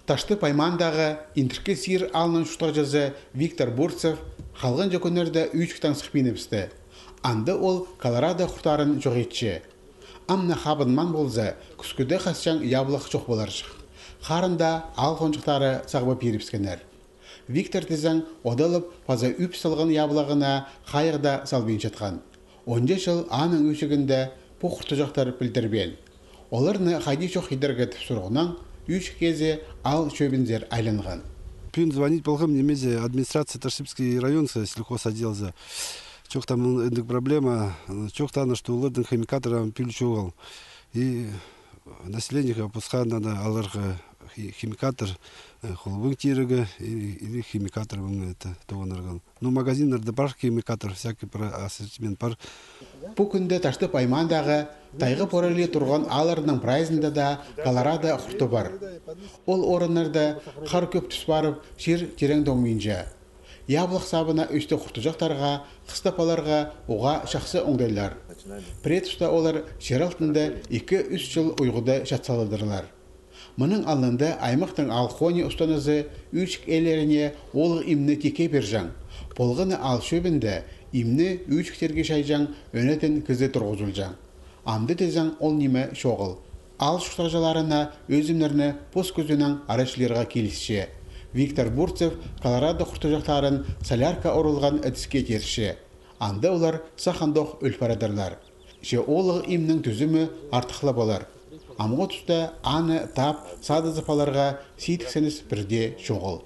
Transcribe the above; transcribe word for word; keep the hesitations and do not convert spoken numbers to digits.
Таштып аймаандағы Индіркі Сир аалның чуртағҷызы Виктор Бурцев халғанҷы кӱннерде ӱӱчіктең сыхпиныбысты. Анда ол колорадо хурттарын чох итче. Амды хабынмаан полза, кӱскӱде хасчаң яблах чох поларҷых. Харында аал хонҷыхтары сағып пирібіскеннер. Виктор тізең одалып, паза ӱп салған яблағына хайығ даа салбинчатхан. Онҷа чыл аның ӱӱчігінде пу хуртаҷахтар пілдірбеен. Оларны хайди чох идерге тіп сурғанаң, ӱӱчік иезі аал чӧбінзер айланған. Пӱӱн звонить полғам нимезі администрация Таштыпский район сельхозотделзар. Чоохтаам, андағ проблема, чоохтааннар, что оларның химикаттары пӱӱл чоғыл. И населениеге пасха надо аларға хи-, химикаттар, э, холбаң тирге, и, или химикаттар, это, тоғынарға. Ну, магазиннарда пар химикаттар, всякий пар, ассортимент пар. Пу кӱнде Таштып аймаандағы тайға порали турған аалларның прайзында даа колорадо хурты пар. Ол орыннарда хар кӧп тӱс парып, чир тирең тоңминча. Яблах сабына ӧсті хуртаҷахтарға, хыстап аларға уғаа чахсы оңдайлар. Пірее туста олар чир алтында ікі-ӱс чыл уйғуда чат саладырлар. Мының алнында аймахтың аал хони устаназы ӱӱчік иелеріне оолағ имні тикке пирҷең. Полғаны аал чӧбінде имні ӱӱчіктерге чайҷаң ӧнетін кізі турғызылҷаң. Амды тізең ол ниме чоғыл. Аал чуртағҷыларына ӧзімнерні пос кӱзінең арачылирға килісче. Виктор Бурцев колорадо хуртаҷахтарын солярка орылған ідіске тирче. Анда олар сах андох ӧл парадырлар. Че оолағ имнің тӱзімі артых ла полар. Амғы туста аны таап садызып аларға сидіксеніс пір дее чоғыл.